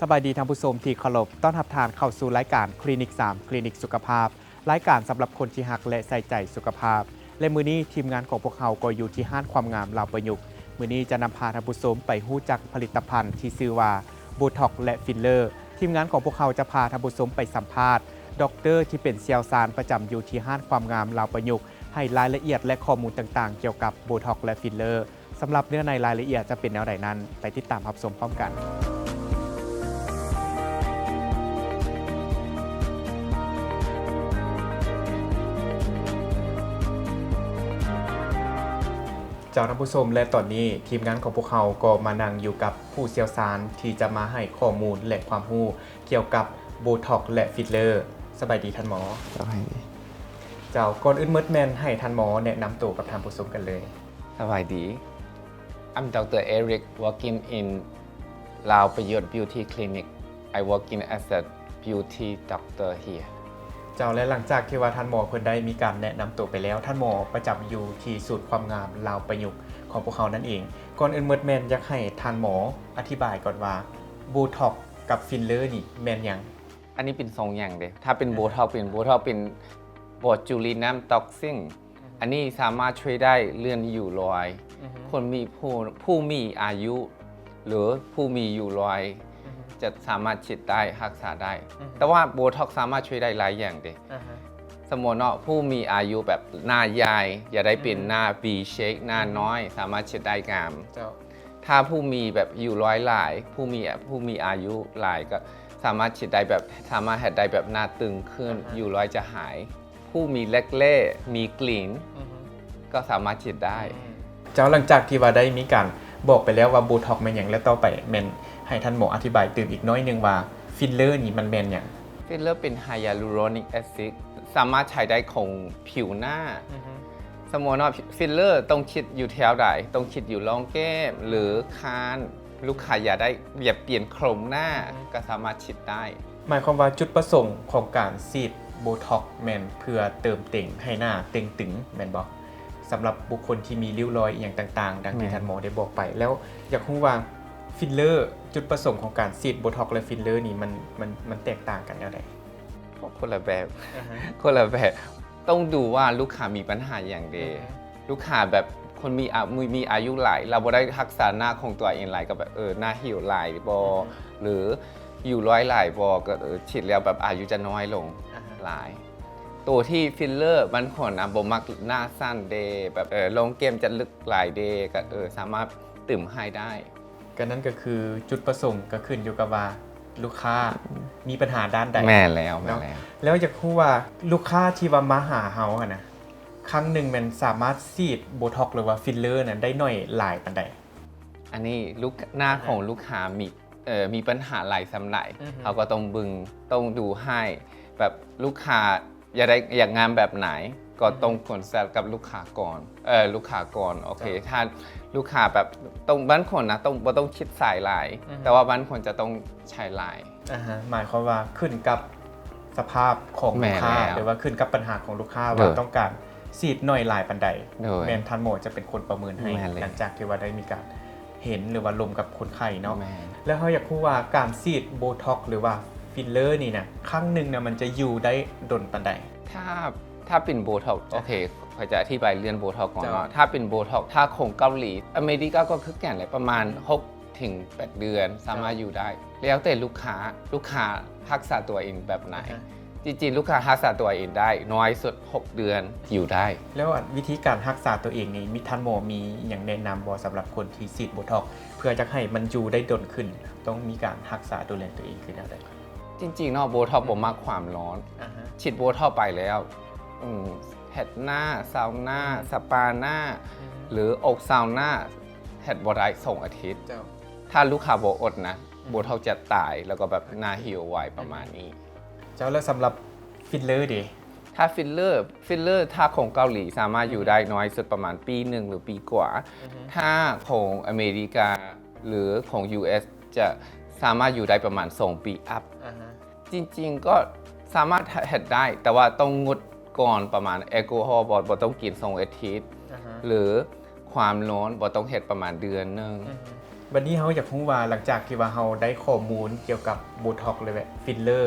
ສະບາຍດີທ່ານຜູ້ຊົມທີ່ເຄົາລົບ, ຕ້ອນຮັບທ່ານເຂົ້າສູ່ລາຍການຄລີນິກສາມ ຄລີນິກສຸຂະພາບ, ລາຍການສຳລັບຄົນທີ່ຮັກ ແລະ ໃສ່ໃຈສຸຂະພາບ. ແລະ ມື້ນີ້ທີມງານຂອງພວກເຮົາກໍຢູ່ທີ່ຮ້ານຄວາມງາມລາວປະຍຸກ. ມື້ນີ້ຈະນຳພາທ່ານຜູ້ຊົມໄປຮູ້ຈັກຜະລິດຕະພັນທີ່ຊື່ວ່າ Botox ແລະ Filler. ທີມງານຂອງພວກເຮົາຈະພາທ່ານຜູ້ຊົມໄປສຳພາດ ດັອກເຕີ ທີ່ເປັນຊ່ຽວຊານປະຈຳຢູ່ທີ່ຮ້ານຄວາມງາມລາວປະຍຸກ ໃຫ້ລາຍລະອຽດ ແລະ ຂໍ້ມູນຕ່າງໆກ່ຽວກັບ Botox ແລະ Filler. ສຳລັບເນື້ອໃນລາຍລະອຽດຈະເປັນແນວໃດນັ້ນ, ໄປຕິດຕາມຮັບຊົມພ້ອມກັນ. ເຈົ້າທ່ານຜູ້ຊົມ ແລະ ຕອນນີ້ທີມງານຂອງພວກເຮົາກໍມານັ່ງຢູ່ກັບຜູ້ຊ່ຽວຊານທີ່ຈະມາໃຫ້ຂໍ້ມູນ ແລະ ຄວາມຮູ້ກ່ຽວກັບ Botox ແລະ Filler. ສະບາຍດີທ່ານໝໍ. ສະບາຍດີ. ເຈົ້າ, ກ່ອນອື່ນໝົດແມ່ນໃຫ້ທ່ານໝໍແນະນຳໂຕກັບທ່ານຜູ້ຊົມກັນເລີຍ. ສະບາຍດີ. I'm Doctor Eric, working in Lao Payut Beauty Clinic. I working as a beauty doctor here. ເຈົ້າ, ແລະ ຫຼັງຈາກທີ່ວ່າທ່ານໝໍເພິ່ນໄດ້ມີການແນະນຳໂຕໄປແລ້ວ, ທ່ານໝໍປະຈຳຢູ່ທີ່ສູນຄວາມງາມລາວປະຍຸກຂອງພວກເຮົານັ້ນເອງ. ກ່ອນອື່ນໝົດແມ່ນຢາກໃຫ້ທ່ານໝໍອະທິບາຍກ່ອນວ່າ Botox ກັບ Filler ນີ້ແມ່ນຫຍັງ? ອັນນີ້ເປັນສອງຢ່າງເດ້. ຖ້າເປັນ Botox ເປັນ Botox ເປັນ botulinum toxin. ອັນນີ້ສາມາດຊ່ວຍໄດ້ເລື່ອງຣິ້ວຮອຍ. ຄົນມີ ຜູ້ ຜູ້ມີອາຍຸ ຫຼື ຜູ້ມີຣິ້ວຮອຍ ຈະສາມາດເຮັດໄດ້ ຮັກສາໄດ້. ແຕ່ວ່າ Botox ສາມາດຊ່ວຍໄດ້ຫຼາຍຢ່າງເດ້. ສົມມຸດເນາະ ຜູ້ມີອາຍຸແບບໜ້າໃຫຍ່ ຢາກໄດ້ເປັນໜ້າ V shape ໜ້ານ້ອຍ ສາມາດເຮັດໄດ້ງາມ. ເຈົ້າ. ຖ້າຜູ້ມີແບບຣິ້ວຮອຍຫຼາຍ ຜູ້ມີ ຜູ້ມີອາຍຸຫຼາຍ ກໍສາມາດເຮັດໄດ້ແບບ ສາມາດເຮັດໄດ້ແບບໜ້າຕຶງຂຶ້ນ ຣິ້ວຮອຍຈະຫາຍ. ຜູ້ມີແລັກແຮ້ ມີກລີນ ກໍສາມາດເຮັດໄດ້. ເຈົ້າ, ຫຼັງຈາກທີ່ວ່າໄດ້ມີການບອກໄປແລ້ວວ່າ Botox ແມ່ນຫຍັງ ແລະ ຕໍ່ໄປແມ່ນໃຫ້ທ່ານໝໍອະທິບາຍຕື່ມອີກໜ້ອຍໜຶ່ງວ່າ Filler ນີ້ມັນແມ່ນຫຍັງ? Filler ເປັນ hyaluronic acid ສາມາດໃຊ້ໄດ້ຂອງຜິວໜ້າ. ສົມມຸດເນາະ Filler ຕ້ອງເຮັດຢູ່ແຖວໃດ? ຕ້ອງເຮັດຢູ່ຮ່ອງແກ້ມ ຫຼື ຄາງ? ລູກຄ້າຢາກໄດ້ ຢາກປ່ຽນໂຄງໜ້າ ກໍສາມາດເຮັດໄດ້. ໝາຍຄວາມວ່າຈຸດປະສົງຂອງການສີດ Botox ແມ່ນເພື່ອເຕີມເຕັງໃຫ້ໜ້າເຕ່ງຕຶງແມ່ນບໍ່? ສຳລັບບຸກຄົນທີ່ມີຣິ້ວຮອຍອີ່ຫຍັງຕ່າງໆ ດັ່ງທີ່ທ່ານໝໍໄດ້ບອກໄປ. ແລ້ວຢາກຮູ້ວ່າ Filler ຈຸດປະສົງຂອງການສີດ Botox ແລະ Filler ນີ້ມັນ ມັນ ມັນແຕກຕ່າງກັນແນວໃດ? ກໍຄົນລະແບບ. ຄົນລະແບບ. ຕ້ອງດູວ່າລູກຄ້າມີບັນຫາຫຍັງເດ. ລູກຄ້າແບບຄົນມີອາ ມີ ມີອາຍຸຫຼາຍ ລະບໍ່ໄດ້ຮັກສາໜ້າຂອງຕົວເອງຫຼາຍ ກໍແບບ ເອີ ໜ້າເຫ່ວຫຼາຍບໍ່ ຫຼື ຣິ້ວຮອຍຫຼາຍບໍ່ ກໍ ເອີ ເຮັດແລ້ວແບບອາຍຸຈະນ້ອຍລົງຫຼາຍ. ໂຕທີ່ filler ບາງຄົນນະບໍ່ມັກໜ້າສັ້ນເດ ແບບ ເອີ ໂໜ່ງແກ້ມຈະເລິກຫຼາຍເດ ກໍ ເອີ ສາມາດຕື່ມໃຫ້ໄດ້. ກໍນັ້ນກໍຄືຈຸດປະສົງກໍຂຶ້ນຢູ່ກັບວ່າລູກຄ້າມີບັນຫາດ້ານໃດ. ແມ່ນແລ້ວ ແມ່ນແລ້ວ. ແລ້ວຢາກຮູ້ວ່າລູກຄ້າທີ່ວ່າມາຫາເຮົາຫັ້ນນະ ຄັ້ງໜຶ່ງແມ່ນສາມາດສີດ Botox ຫຼືວ່າ filler ນັ້ນໄດ້ໜ້ອຍຫຼາຍປານໃດ? ອັນນີ້ລູກ ໜ້າຂອງລູກຄ້າມີ ເອີ ມີບັນຫາຫຼາຍສ່ຳໃດ ເຮົາກໍຕ້ອງເບິ່ງ ຕ້ອງດູໃຫ້ ແບບລູກຄ້າຢາກໄດ້ ຢາກງາມແບບໃດ ກໍຕ້ອງ consult ກັບລູກຄ້າກ່ອນ ເອີ ລູກຄ້າກ່ອນ ໂອເຄ. ຖ້າລູກຄ້າແບບຕ້ອງ ບາງຄົນນະ ຕ້ອງ ບໍ່ຕ້ອງຄິດໃຊ້ຫຼາຍ ແຕ່ວ່າບາງຄົນຈະຕ້ອງໃຊ້ຫຼາຍ. ອາຮະ ໝາຍຄວາມວ່າຂຶ້ນກັບສະພາບຂອງລູກຄ້າ ຫຼືວ່າຂຶ້ນກັບບັນຫາຂອງລູກຄ້າວ່າຕ້ອງການສີດໜ້ອຍຫຼາຍປານໃດ ແມ່ນທ່ານໝໍຈະເປັນຄົນປະເມີນໃຫ້ ຫຼັງຈາກທີ່ວ່າໄດ້ມີການເຫັນ ຫຼືວ່າລົມກັບຄົນໄຂ້ເນາະ. ແລ້ວເຮົາຢາກຮູ້ວ່າການສີດ Botox ຫຼືວ່າ filler ນີ້ນະ ຄັ້ງໜຶ່ງນະ ມັນຈະຢູ່ໄດ້ດົນປານໃດ? ຖ້າ ຖ້າເປັນ Botox ໂອເຄ ຂ້ອຍຈະອະທິບາຍເລື່ອງ Botox ກ່ອນເນາະ. ຖ້າເປັນ Botox ຖ້າຂອງເກົາຫຼີ ອາເມລິກາກໍຄືກັນແຫຼະ ປະມານຫົກ ເຖິງແປດເດືອນ ສາມາດຢູ່ໄດ້ ແລ້ວແຕ່ລູກຄ້າ ລູກຄ້າຮັກສາຕົວເອງແບບໃດ. ຈິງໆ ລູກຄ້າຮັກສາຕົວເອງໄດ້ ໜ້ອຍສຸດຫົກເດືອນຢູ່ໄດ້. ແລ້ວ ອັນ ວິທີການຮັກສາຕົວເອງນີ້ ມີ ທ່ານໝໍມີຫຍັງແນະນຳບໍ່ ສຳລັບຄົນທີ່ສີດ Botox ເພື່ອຈະໃຫ້ມັນຢູ່ໄດ້ດົນຂຶ້ນ ຕ້ອງມີການຮັກສາດູແລຕົວເອງຄືແນວໃດ? ຈິງໆ ເນາະ Botox ບໍ່ມັກຄວາມຮ້ອນ. ສີດ Botox ໄປແລ້ວ ອືມ ເຮັດໜ້າ ຊາວໜ້າ ສະປາໜ້າ ຫຼືອອກຊາວໜ້າ ເຮັດບໍ່ໄດ້ສອງອາທິດ. ຖ້າລູກຄ້າບໍ່ອົດນະ Botox ຈະຕາຍ ແລ້ວກໍແບບໜ້າຫ່ຽວໄວປະມານນີ້. ເຈົ້າ ແລ້ວສຳລັບ filler ເດ? ຖ້າ filler filler ຖ້າຂອງເກົາຫຼີສາມາດຢູ່ໄດ້ໜ້ອຍສຸດປະມານປີໜຶ່ງ ຫຼື ປີກວ່າ. ຖ້າຂອງອາເມລິກາ ຫຼື ຂອງ US ຈະສາມາດຢູ່ໄດ້ປະມານສອງປີອັບ. ຈິງໆ ກໍສາມາດເຮັດໄດ້ ແຕ່ວ່າຕ້ອງງົດກ່ອນປະມານແອລກໍຮໍ ບໍ່ ບໍ່ຕ້ອງກິນສອງອາທິດ ຫຼື ຄວາມຮ້ອນບໍ່ຕ້ອງເຮັດປະມານເດືອນໜຶ່ງ. ບັດນີ້ເຮົາຢາກຮູ້ວ່າ ຫຼັງຈາກທີ່ວ່າເຮົາໄດ້ຂໍ້ມູນກ່ຽວກັບໂບທັອກ ແລະ ຟິນເລີ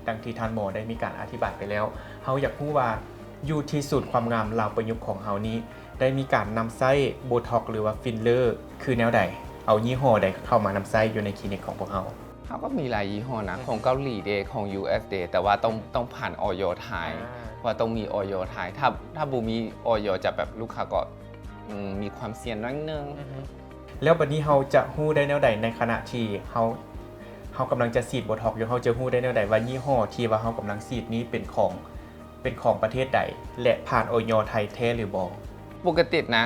ດັ່ງທີ່ທ່ານໝໍໄດ້ມີການອະທິບາຍໄປແລ້ວ, ເຮົາຢາກຮູ້ວ່າຢູ່ທີ່ສູນຄວາມງາມລາວປະຍຸກຂອງເຮົານີ້ ໄດ້ມີການນຳໃຊ້ໂບທັອກ ຫຼືວ່າຟິນເລີຄືແນວໃດ? ເອົາຍີ່ຫໍ້ໃດເຂົ້າມານຳໃຊ້ຢູ່ໃນຄລີນິກຂອງພວກເຮົາ? ເຮົາກໍມີຫຼາຍຍີ່ຫໍ້ນະ, ຂອງເກົາຫຼີເດ, ຂອງຢູເອສເດ, ແຕ່ວ່າຕ້ອງ ຕ້ອງຜ່ານ ອອຍ ໄທ, ອ່າ ເພາະວ່າຕ້ອງມີ ອອຍ ໄທ. ຖ້າ ຖ້າບໍ່ມີ ອອຍ ຈະແບບລູກຄ້າກໍ ອືມ ມີຄວາມສ່ຽງໜ້ອຍໜຶ່ງ. ແລ້ວບັດນີ້ເຮົາຈະຮູ້ໄດ້ແນວໃດ ໃນຂະນະທີ່ເຮົາ ເຮົາກຳລັງຈະສີດໂບທັອກຢູ່, ເຮົາຈະຮູ້ໄດ້ແນວໃດວ່າຍີ່ຫໍ້ທີ່ວ່າເຮົາກຳລັງສີດນີ້ເປັນຂອງ ເປັນຂອງປະເທດໃດ ແລະ ຜ່ານ ອອຍ ໄທແທ້ຫຼືບໍ່? ປົກກະຕິນະ,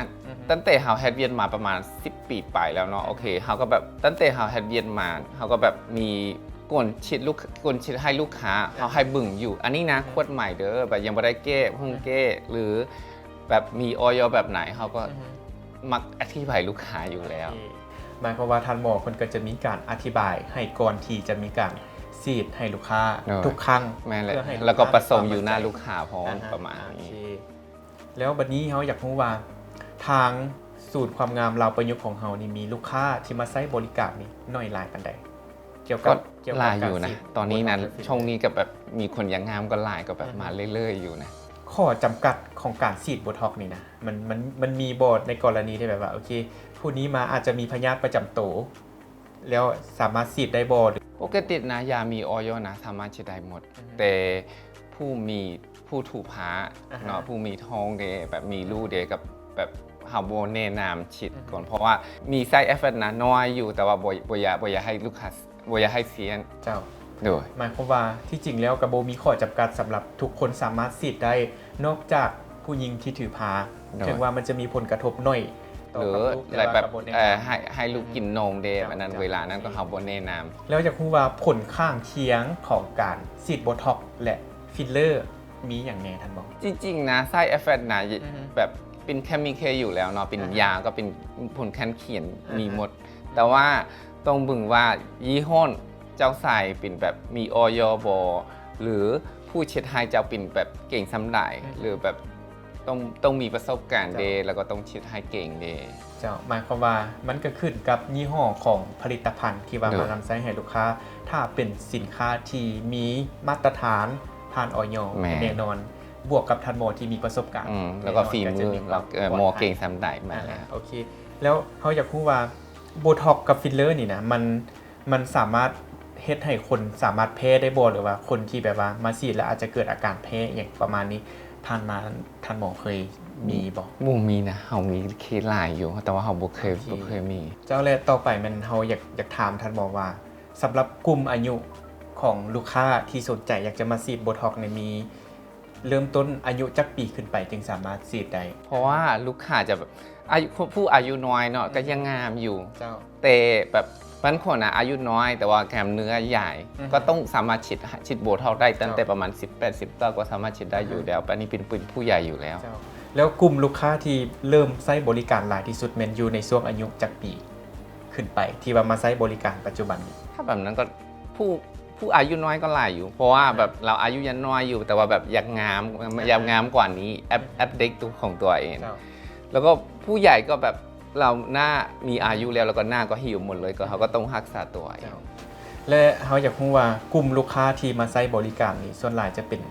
ຕັ້ງແຕ່ເຮົາເຮັດວຽກມາປະມານສິບປີປາຍແລ້ວເນາະ, ໂອເຄ, ເຮົາກໍແບບ ຕັ້ງແຕ່ເຮົາເຮັດວຽກມາ ເຮົາກໍແບບມີກົນເຊັກລູກ ກົນເຊັກໃຫ້ລູກຄ້າ, ເຮົາໃຫ້ເບິ່ງຢູ່, ອັນນີ້ນະ ຂວດໃໝ່ເດີ, ແບບຍັງບໍ່ໄດ້ແກ້, ເພິ່ງແກ້ ຫຼື ແບບມີ ອອຍ ແບບໃດ ເຮົາກໍມັກອະທິບາຍລູກຄ້າຢູ່ແລ້ວ. ໂອເຄ. ໝາຍຄວາມວ່າທ່ານໝໍເພິ່ນກໍຈະມີການອະທິບາຍໃຫ້ກ່ອນທີ່ຈະມີການສີດໃຫ້ລູກຄ້າ ໂດຍ ທຸກຄັ້ງ. ແມ່ນແຫຼະ. ເພື່ອໃຫ້ລູກຄ້າ ແລ້ວກໍປະສົມຢູ່ໜ້າລູກຄ້າພ້ອມ ປະມານນີ້. ໂອເຄ. ແລ້ວບັດນີ້ເຮົາຢາກຮູ້ວ່າ ທາງສູນຄວາມງາມລາວປະຍຸກຂອງເຮົານີ້ ມີລູກຄ້າທີ່ມາໃຊ້ບໍລິການນີ້ໜ້ອຍຫຼາຍປານໃດ? ກ່ຽວກັບ ກໍຫຼາຍຢູ່ນະ. ຕອນນີ້ນະ ຊ່ວງນີ້ກໍແບບມີຄົນຢາກງາມກໍຫຼາຍ ກໍແບບມາເລື້ອຍໆຢູ່ນະ. ຂໍ້ຈຳກັດຂອງການສີດໂບທັອກນີ້ນະ ມັນ ມັນ ມັນມີບໍ່ ໃນກໍລະນີທີ່ແບບວ່າ ໂອເຄ ຜູ້ນີ້ມາອາດຈະມີພະຍາດປະຈຳໂຕ ແລ້ວສາມາດສີດໄດ້ບໍ່? ປົກກະຕິນະ ຢາມີ ອອຍ ນະ ສາມາດສີດໄດ້ໝົດ, ແຕ່ຜູ້ມີ ຜູ້ຖືພາເນາະ, ຜູ້ມີທ້ອງເດ, ແບບມີລູກເດ, ກັບແບບເຮົາບໍ່ແນະນຳສີດກ່ອນ, ເພາະວ່າມີ side effect ນະ ນ້ອຍຢູ່, ແຕ່ວ່າບໍ່ ບໍ່ຢາກ ບໍ່ຢາກໃຫ້ລູກຄ້າ ບໍ່ຢາກໃຫ້ສ່ຽງ. ເຈົ້າ. ໂດຍ. ໝາຍຄວາມວ່າທີ່ຈິງແລ້ວກໍບໍ່ມີຂໍ້ຈຳກັດສຳລັບທຸກຄົນສາມາດສີດໄດ້ ນອກຈາກຜູ້ຍິງທີ່ຖືພາ, ໂດຍ ເຖິງວ່າມັນຈະມີຜົນກະທົບໜ້ອຍຕໍ່ກັບລູກ ແຕ່ວ່າກໍບໍ່ແນະນຳ ເອີ ໃຫ້ ໃຫ້ລູກກິນນົມເດ, ເຈົ້າ ອັນນັ້ນ ເຈົ້າ ເວລານັ້ນກໍເຮົາບໍ່ແນະນຳ. ແລ້ວຢາກຮູ້ວ່າຜົນຂ້າງຄຽງຂອງການສີດໂບທັອກ ແລະ ຟິນເລີ ມີຫຍັງແດ່ທ່ານໝໍ? ຈິງໆນະ side effect ນະ ແບບເປັນ chemical ຢູ່ແລ້ວເນາະ, ເປັນຢາກໍເປັນ ຜົນຂ້າງຄຽງມີໝົດ, ແຕ່ວ່າ ຕ້ອງເບິ່ງວ່າຍີ່ຫໍ້ເຈົ້າໃຊ້ເປັນແບບມີ ອອຍ ບໍ່ ຫຼືຜູ້ເຊັກໃຫ້ເຈົ້າເປັນແບບເກັ່ງສ່ຳໃດ ຫຼືແບບຕ້ອງ ຕ້ອງມີປະສົບການເດ ແລ້ວກໍຕ້ອງເຊັກໃຫ້ເກັ່ງເດ. ເຈົ້າ. ໝາຍຄວາມວ່າມັນກໍຂຶ້ນກັບຍີ່ຫໍ້ຂອງຜະລິດຕະພັນທີ່ວ່າມານຳໃຊ້ໃຫ້ລູກຄ້າ, ຖ້າເປັນສິນຄ້າທີ່ມີມາດຕະຖານຜ່ານ ອອຍ ແນ່ນອນ, ບວກກັບທ່ານໝໍທີ່ມີປະສົບການ ແລ້ວກໍຝີມື ແລ້ວກໍໝໍເກັ່ງສ່ຳໃດ. ແມ່ນແລ້ວ. ໂອເຄ. ແລ້ວເຮົາຢາກຮູ້ວ່າ ໂບທັອກກັບຟິນເລີນີ້ນະ ມັນ ມັນສາມາດເຮັດໃຫ້ຄົນສາມາດແພ້ໄດ້ບໍ່ ຫຼືວ່າຄົນທີ່ແບບວ່າມາສີດແລ້ວອາດຈະເກີດອາການແພ້ຫຍັງປະມານນີ້ ຜ່ານມາທ່ານໝໍເຄີຍມີບໍ່? ບໍ່ມີນະ, ເຮົາມີເຄສຫຼາຍຢູ່ ແຕ່ວ່າເຮົາບໍ່ເຄີຍ ບໍ່ເຄີຍມີ. ເຈົ້າ. ແລະ ຕໍ່ໄປແມ່ນເຮົາຢາກ ຢາກຖາມທ່ານໝໍວ່າ ສຳລັບກຸ່ມອາຍຸຂອງລູກຄ້າທີ່ສົນໃຈຢາກຈະມາສີດໂບທັອກນີ້ ມີ ເລີ່ມຕົ້ນອາຍຸຈັກປີຂຶ້ນໄປຈຶ່ງສາມາດສີດໄດ້? ເພາະວ່າລູກຄ້າຈະແບບ ອາຍຸ ຜູ້ອາຍຸນ້ອຍເນາະ ກໍຍັງງາມຢູ່, ເຈົ້າ ແຕ່ແບບບາງຄົນນະອາຍຸນ້ອຍ ແຕ່ວ່າກາມເນື້ອໃຫຍ່ ກໍຕ້ອງສາມາດສີດ ສີດໂບທັອກໄດ້ຕັ້ງແຕ່ປະມານສິບແປດ ສິບເກົ້າ ກໍສາມາດສີດໄດ້ຢູ່ແລ້ວ, ອັນນີ້ເປັນ ເປັນຜູ້ໃຫຍ່ຢູ່ແລ້ວ. ເຈົ້າ. ແລ້ວກຸ່ມລູກຄ້າທີ່ເລີ່ມໃຊ້ບໍລິການຫຼາຍທີ່ສຸດແມ່ນຢູ່ໃນຊ່ວງອາຍຸຈັກປີຂຶ້ນໄປ ທີ່ວ່າມາໃຊ້ບໍລິການປັດຈຸບັນນີ້? ຖ້າແບບນັ້ນກໍ ຜູ້ ຜູ້ອາຍຸນ້ອຍກໍຫຼາຍຢູ່ ເພາະວ່າແບບເຮົາອາຍຸຍັງນ້ອຍຢູ່ ແຕ່ວ່າແບບຢາກງາມ ຢາກງາມກວ່ານີ້ ອັບ ອັບເດດຕົວຂອງຕົວເອງ. ເຈົ້າ. ແລ້ວກໍຜູ້ໃຫຍ່ກໍແບບເຮົາໜ້າມີອາຍຸແລ້ວ ແລ້ວກໍໜ້າກໍຫ່ຽວໝົດເລີຍ ກໍເຮົາກໍຕ້ອງຮັກສາຕົວເອງ. ເຈົ້າ. ແລະ ເຮົາຢາກຮູ້ວ່າກຸ່ມລູກຄ້າທີ່ມາໃຊ້ບໍລິການນີ້ ສ່ວນຫຼາຍຈະເປັນ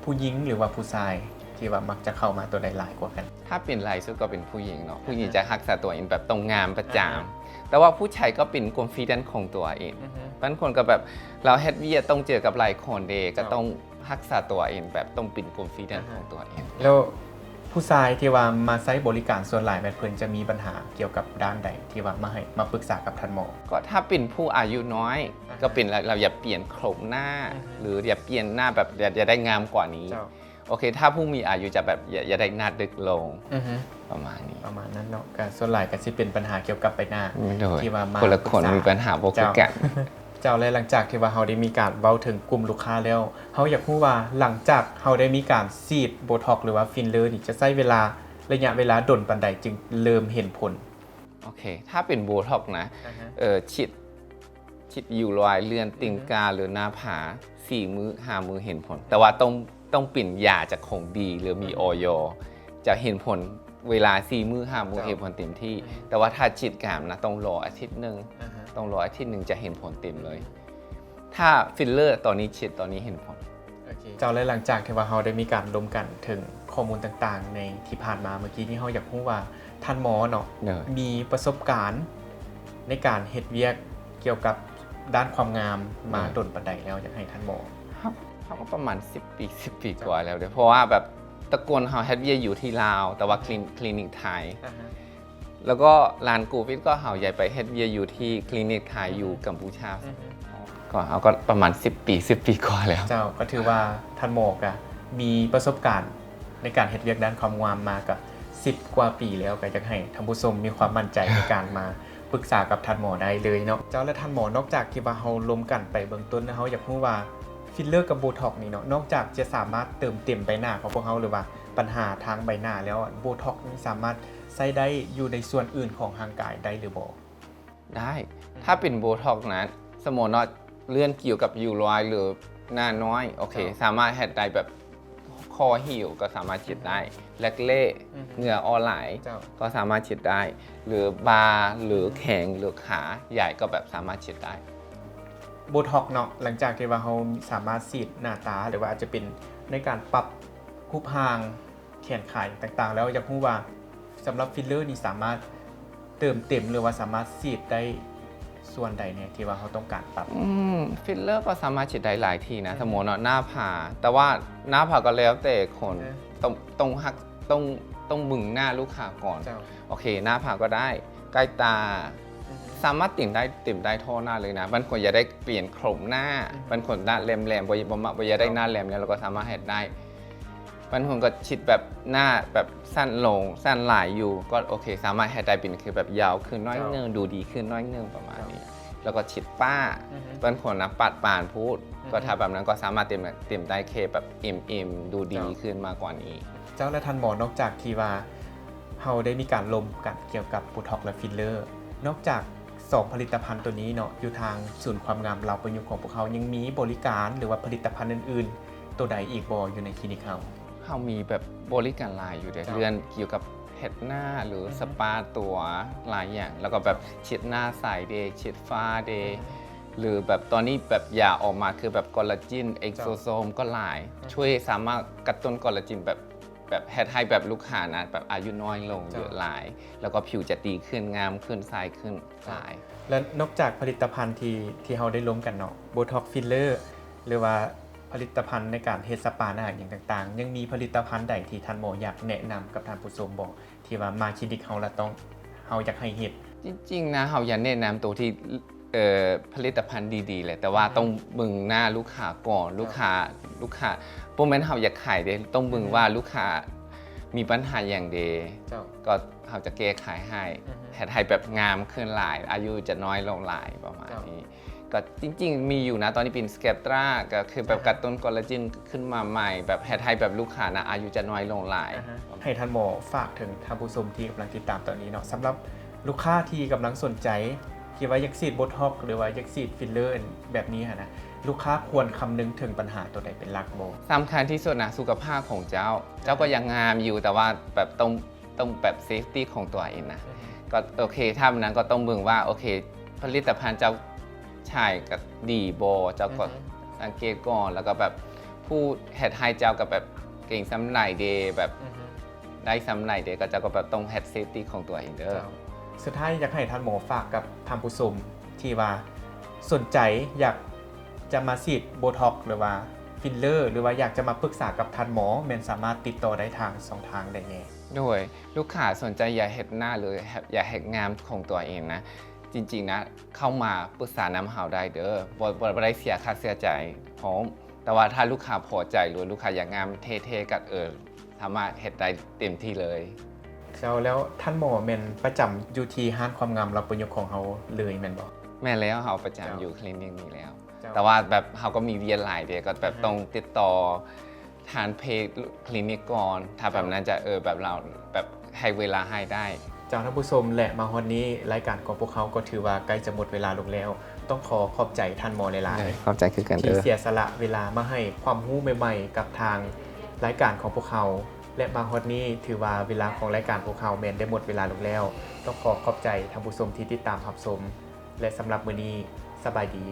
ຜູ້ຍິງ ຫຼືວ່າຜູ້ຊາຍ ທີ່ວ່າມັກຈະເຂົ້າມາຕົວໃດຫຼາຍກວ່າກັນ? ຖ້າເປັນຫຼາຍສຸດກໍເປັນຜູ້ຍິງເນາະ, ຜູ້ຍິງຈະຮັກສາຕົວເອງແບບຕ້ອງງາມປະຈຳ, ແຕ່ວ່າຜູ້ຊາຍກໍເປັນຄອນຟີເດັນຂອງຕົວເອງ. ບາງຄົນກໍແບບ ເຮົາເຮັດວຽກຕ້ອງເຈີກັບຫຼາຍຄົນເດ, ກໍຕ້ອງຮັກສາຕົວເອງ ແບບຕ້ອງເປັນຄອນຟີເດັນຂອງຕົວເອງ. ແລ້ວຜູ້ຊາຍທີ່ວ່າມາໃຊ້ບໍລິການ ສ່ວນຫຼາຍແມ່ນເພິ່ນຈະມີບັນຫາກ່ຽວກັບດ້ານໃດ ທີ່ວ່າມາໃຫ້ ມາປຶກສາກັບທ່ານໝໍ? ກໍຖ້າເປັນຜູ້ອາຍຸນ້ອຍ ກໍເປັນ ເຮົາຢາກປ່ຽນໂຄງໜ້າ ຫຼືຢາກປ່ຽນໜ້າ ແບບຢາກ ຢາກໄດ້ງາມກວ່ານີ້. ໂອເຄ ຖ້າຜູ້ມີອາຍຸຈະແບບຢາກ ຢາກໄດ້ໜ້າເດັກລົງ ປະມານນີ້ ປະມານນັ້ນເນາະ. ກໍສ່ວນຫຼາຍກໍຊິເປັນບັນຫາກ່ຽວກັບໃບໜ້າ ໂດຍ ທີ່ວ່າມາ ຄົນລະຄົນມີບັນຫາບໍ່ຄືກັນ. ເຈົ້າ ແລະ ຫຼັງຈາກທີ່ວ່າເຮົາໄດ້ມີການເວົ້າເຖິງກຸ່ມລູກຄ້າແລ້ວ ເຮົາຢາກຮູ້ວ່າຫຼັງຈາກເຮົາໄດ້ມີການສີດໂບທັອກ ຫຼືວ່າຟິນເລີນີ້ ຈະໃຊ້ເວລາ ໄລຍະເວລາດົນປານໃດຈຶ່ງເລີ່ມເຫັນຜົນ? ໂອເຄ ຖ້າເປັນໂບທັອກນະ ເອີ ສີດ ສີດຢູ່ລອຍເລື່ອນຕີນກາ ຫຼືໜ້າຜາ ສີ່ມື້ ຫ້າມື້ເຫັນຜົນ, ແຕ່ວ່າຕ້ອງ ຕ້ອງເປັນຢາຈາກຂອງດີ ຫຼືມີ ອອຍ ຈະເຫັນຜົນ ເວລາສີ່ມື້ຫ້າມື້ ເຈົ້າ ເຫັນຜົນເຕັມທີ່. ອືມ ແຕ່ວ່າຖ້າຈະການນະ ຕ້ອງລໍອາທິດໜຶ່ງ ອ່າຮະ ຕ້ອງລໍອາທິດໜຶ່ງຈະເຫັນຜົນເຕັມເລີຍ. ອືມ ຖ້າຟິລເລີຕອນນີ້ ຈະຕອນນີ້ເຫັນຜົນ. ໂອເຄ ເຈົ້າ ແລະ ຫຼັງຈາກທີ່ວ່າເຮົາໄດ້ມີການລົມກັນເຖິງຂໍ້ມູນຕ່າງໆໃນທີ່ຜ່ານມາ ເມື່ອກີ້ນີ້ເຮົາຢາກຮູ້ວ່າທ່ານໝໍເນາະ ໂດຍ ມີປະສົບການໃນການເຮັດວຽກກ່ຽວກັບດ້ານຄວາມງາມມາ ໂດຍ ດົນປານໃດແລ້ວ? ຢາກໃຫ້ທ່ານໝໍ ເຮົາ ເຮົາກໍປະມານສິບປີ ສິບປີ ເຈົ້າ ກວ່າແລ້ວເດ້ ເພາະວ່າແບບ ແຕ່ກ່ອນເຮົາເຮັດວຽກຢູ່ທີ່ລາວ ແຕ່ວ່າ ອືມ ຄລີ ຄລີນິກໄທ ອ່າຮະ ແລ້ວກໍຫຼັງໂຄວິດກໍເຮົາຍ້າຍໄປເຮັດວຽກຢູ່ທີ່ຄລີນິກໄທ ອືຮຶ ຢູ່ກັມພູຊາ ອືຮຶ ກໍເຮົາກໍປະມານສິບປີ ສິບປີກວ່າແລ້ວ. ເຈົ້າ ກໍຖືວ່າທ່ານໝໍກະມີປະສົບການໃນການເຮັດວຽກດ້ານຄວາມງາມມາກະສິບກວ່າປີແລ້ວ ກໍຢາກໃຫ້ທ່ານຜູ້ຊົມມີຄວາມໝັ້ນໃຈໃນການມາປຶກສາກັບທ່ານໝໍໄດ້ເລີຍເນາະ. ເຈົ້າ ແລະ ທ່ານໝໍ ນອກຈາກທີ່ວ່າເຮົາລົມກັນໄປເບື້ອງຕົ້ນແລ້ວ ເຮົາຢາກຮູ້ວ່າ ຟິລເລີກັບໂບທັອກນີ້ເນາະ ນອກຈາກຈະສາມາດເຕີມເຕັມໃບໜ້າຂອງພວກເຮົາ ຫຼືວ່າບັນຫາທາງໃບໜ້າແລ້ວ ໂບທັອກນີ້ສາມາດໃຊ້ໄດ້ຢູ່ໃນສ່ວນອື່ນຂອງຮ່າງກາຍໄດ້ຫຼືບໍ່? ໄດ້ ອືມ ຖ້າເປັນໂບທັອກນະ ສົມມຸດເນາະ ເລື່ອງກ່ຽວກັບຣິ້ວຮອຍ ຫຼື ໜ້ານ້ອຍ ໂອເຄ ເຈົ້າ ສາມາດເຮັດໄດ້ ແບບ ຄໍຫິ້ວກໍສາມາດເຮັດໄດ້ ອືຮຶ ລັກເລ້ ອືຮຶ ເຫື່ອອອກຫຼາຍ ເຈົ້າ ກໍສາມາດເຮັດໄດ້ ຫຼື ບ່າ ຫຼື ອືຮຶ ແຂ້ງ ຫຼື ຂາໃຫຍ່ກໍແບບສາມາດເຮັດໄດ້. ໂບທັອກເນາະ ຫຼັງຈາກທີ່ວ່າເຮົາສາມາດສີດໜ້າຕາ ຫຼືວ່າອາດຈະເປັນໃນການປັບຮູບຮ່າງ ແຂນຂາຕ່າງໆແລ້ວ ຢາກຮູ້ວ່າສຳລັບຟິລເລີນີ້ສາມາດເຕີມເຕັມ ຫຼືວ່າສາມາດສີດໄດ້ສ່ວນໃດແດ່ທີ່ວ່າເຮົາຕ້ອງການປັບ? ອືມ ຟິລເລີກໍສາມາດສີດໄດ້ຫຼາຍທີ່ນະ ອືມ ສົມມຸດເນາະ ໜ້າຜາກ ແຕ່ວ່າໜ້າຜາກກໍແລ້ວແຕ່ຄົນ ເອີ ຕ້ອງ ຕ້ອງຮັກ ຕ້ອງ ຕ້ອງເບິ່ງໜ້າລູກຄ້າກ່ອນ ເຈົ້າ ໂອເຄ ໜ້າຜາກກໍໄດ້ ໃກ້ຕາ ອືຮຶ ສາມາດເຕັມໄດ້ ເຕັມໄດ້ທົ່ວໜ້າເລີຍນະ ບາງຄົນຢາກໄດ້ປ່ຽນໂຄງໜ້າ ອືຮຶ ບາງຄົນໜ້າແຫຼມໆ ບໍ່ ບໍ່ ບໍ່ຢາກໄດ້ ເຈົ້າ ໜ້າແຫຼມແລ້ວ ແລ້ວກໍສາມາດເຮັດໄດ້ ບາງຄົນກໍຊິດແບບໜ້າແບບສັ້ນລົງ ສັ້ນຫຼາຍຢູ່ ກໍໂອເຄ ສາມາດເຮັດໄດ້ເປັນຄືແບບຍາວຂຶ້ນໜ້ອຍໜຶ່ງ ເຈົ້າ ດູດີຂຶ້ນໜ້ອຍໜຶ່ງປະມານນີ້ ເຈົ້າ ແລ້ວກໍຊິດປາກ ອືຮຶ ບາງຄົນນະປາດປານໂພດ ອືຮຶ ກໍຖ້າແບບນັ້ນກໍສາມາດເຕັມ ເຕັມໄດ້ແຄ່ແບບເອັມ ເອັມ ດູດີ ເຈົ້າ ຂຶ້ນມາກວ່ານີ້. ເຈົ້າ ແລະ ທ່ານໝໍ ນອກຈາກທີ່ວ່າເຮົາໄດ້ມີການລົມກັນກ່ຽວກັບໂບທັອກ ແລະ ຟິລເລີ ນອກຈາກສອງຜະລິດຕະພັນໂຕນີ້ເນາະ ຢູ່ທາງສູນຄວາມງາມລາວປະຍຸກຂອງພວກເຮົາ ຍັງມີບໍລິການ ຫຼືວ່າຜະລິດຕະພັນອື່ນໆ ໂຕໃດອີກບໍ່ ຢູ່ໃນຄລີນິກເຮົາ? ເຮົາມີແບບບໍລິການຫຼາຍຢູ່ເດ້ ເຈົ້າ ເລື່ອງກ່ຽວກັບເຮັດໜ້າ ຫຼື ອືຮຶ ສະປາຕົວຫຼາຍຢ່າງ ແລ້ວກໍແບບເຊັດໜ້າໃສເດ້ ເຊັດຟ້າເດ້ ອືຮຶ ຫຼືແບບຕອນນີ້ແບບຢາອອກມາຄືແບບຄໍລາເຈນ ເຈົ້າ ເອັກໂຊໂຊມກໍຫຼາຍ ອືຮຶ ຊ່ວຍສາມາດກະຕຸ້ນຄໍລາເຈນແບບ ແບບເຮັດໃຫ້ແບບລູກຄ້ານະ ແບບອາຍຸນ້ອຍລົງ ເຈົ້າ ເຍອະຫຼາຍ ແລ້ວກໍຜິວຈະດີຂຶ້ນ ງາມຂຶ້ນ ໃສຂຶ້ນ ເຈົ້າ ຫຼາຍ. ແລະ ນອກຈາກຜະລິດຕະພັນທີ່ ທີ່ເຮົາໄດ້ລົມກັນເນາະ ໂບທັອກ ຟິລເລີ ຫຼືວ່າຜະລິດຕະພັນໃນການເຮັດສະປາໜ້າຫຍັງຕ່າງໆ ຍັງມີຜະລິດຕະພັນໃດທີ່ທ່ານໝໍຢາກແນະນຳກັບທ່ານຜູ້ຊົມບໍ່ ທີ່ວ່າມາຄລີນິກເຮົາແລ້ວຕ້ອງ ເຮົາຢາກໃຫ້ເຮັດ? ຈິງໆນະ ເຮົາຢາກແນະນຳໂຕທີ່ ເອີ ຜະລິດຕະພັນດີໆແຫຼະ ແຕ່ວ່າ ອືຮຶ ຕ້ອງເບິ່ງໜ້າລູກຄ້າກ່ອນ ເຈົ້າ ລູກຄ້າ ລູກຄ້າ ບໍ່ແມ່ນເຮົາຢາກຂາຍເດ້ ຕ້ອງເບິ່ງ ອືຮຶ ວ່າລູກຄ້າມີບັນຫາຫຍັງເດ ເຈົ້າ ກໍເຮົາຈະແກ້ໄຂໃຫ້ ອືຮຶ ເຮັດໃຫ້ແບບງາມຂຶ້ນຫຼາຍ ອາຍຸຈະນ້ອຍລົງຫຼາຍປະມານ ເຈົ້າ ນີ້. ກໍຈິງໆມີຢູ່ນະ ຕອນນີ້ເປັນສະແກບຕຣາ ກໍຄືແບບ ອ່າຮະ ກະຕຸ້ນຄໍລາເຈນຂຶ້ນມາໃໝ່ ແບບເຮັດໃຫ້ແບບລູກຄ້ານະ ອາຍຸຈະນ້ອຍລົງຫຼາຍ. ອ່າຮະ ໃຫ້ທ່ານໝໍຝາກເຖິງທ່ານຜູ້ຊົມທີ່ກຳລັງຕິດຕາມຕອນນີ້ເນາະ ສຳລັບລູກຄ້າທີ່ກຳລັງສົນໃຈ ທີ່ວ່າຢາກສີດໂບທັອກ ຫຼືວ່າຢາກສີດຟິລເລີແບບນີ້ຫັ້ນນະ ລູກຄ້າຄວນຄຳນຶງເຖິງບັນຫາໂຕໃດເປັນຫຼັກບໍ່? ສຳຄັນທີ່ສຸດນະ ສຸຂະພາບຂອງເຈົ້າ ເຈົ້າກໍຢາກງາມຢູ່ ແຕ່ວ່າແບບຕ້ອງ ຕ້ອງແບບເຊຟຕີຂອງຕົວເອງນະ ອືຮຶ ກໍໂອເຄ ຖ້າແບບນັ້ນກໍຕ້ອງເບິ່ງວ່າ ໂອເຄ ຜະລິດຕະພັນເຈົ້າໃຊ້ກໍດີບໍ່ ເຈົ້າກໍ ອືຮຶ ສັງເກດກ່ອນ ແລ້ວກໍແບບຜູ້ເຮັດໃຫ້ເຈົ້າກໍແບບເກັ່ງສ່ຳໃດເດ ແບບ ອືຮຶ ໄດ້ສ່ຳໃດເດ ກໍເຈົ້າກໍແບບຕ້ອງເຮັດເຊຟຕີຂອງຕົວເອງເດີ. ເຈົ້າ ສຸດທ້າຍຢາກໃຫ້ທ່ານໝໍຝາກກັບທ່ານຜູ້ຊົມທີ່ວ່າສົນໃຈຢາກຈະມາສີດໂບທັອກ ຫຼືວ່າຟິລເລີ ຫຼືວ່າຢາກຈະມາປຶກສາກັບທ່ານໝໍ ແມ່ນສາມາດຕິດຕໍ່ໄດ້ທາງຊ່ອງທາງໃດແດ່? ໂດຍ ລູກຄ້າສົນໃຈຢາກເຮັດໜ້າ ຫຼື ຢາກເຮັດງາມຂອງຕົວເອງນະ ຈິງໆນະ ເຂົ້າມາປຶກສານຳເຮົາໄດ້ເດີ ບໍ່ ບໍ່ ບໍ່ໄດ້ເສຍຄ່າເສຍຈ່າຍພ້ອມ ແຕ່ວ່າຖ້າລູກຄ້າພໍໃຈ ຫຼື ລູກຄ້າຢາກງາມເທ່ໆ ກໍ ເອີ ສາມາດເຮັດໄດ້ເຕັມທີ່ເລີຍ. ເຈົ້າ ແລ້ວທ່ານໝໍແມ່ນປະຈຳຢູ່ທີ່ຮ້ານຄວາມງາມລາວປະຍຸກຂອງເຮົາເລີຍແມ່ນບໍ່? ແມ່ນແລ້ວ ເຮົາປະຈຳ ເຈົ້າ ຢູ່ຄລີນິກນີ້ແລ້ວ ເຈົ້າ ແຕ່ວ່າແບບເຮົາກໍມີວຽກຫຼາຍເດ ກໍແບບ ອືຮຶ ຕ້ອງຕິດຕໍ່ ທ່ານເພຈຄລີນິກກ່ອນ ຖ້າແບບນັ້ນຈະ ເອີ ແບບເຮົາແບບໃຫ້ເວລາໃຫ້ໄດ້. ເຈົ້າ ທ່ານຜູ້ຊົມ ແລະ ມາຮອດນີ້ ລາຍການຂອງພວກເຮົາກໍຖືວ່າໃກ້ຈະໝົດເວລາລົງແລ້ວ ຕ້ອງຂໍຂອບໃຈທ່ານໝໍຫຼາຍໆ ໂດຍ ຂອບໃຈຄືກັນເດີ ທີ່ເສຍສະຫຼະເວລາມາໃຫ້ຄວາມຮູ້ໃໝ່ໆກັບທາງລາຍການຂອງພວກເຮົາ. ແລະ ມາຮອດນີ້ ຖືວ່າເວລາຂອງລາຍການພວກເຮົາແມ່ນໄດ້ໝົດເວລາລົງແລ້ວ. ຕ້ອງຂໍຂອບໃຈທ່ານຜູ້ຊົມທີ່ຕິດຕາມຮັບຊົມ ແລະ ສຳລັບມື້ນີ້ ສະບາຍດີ.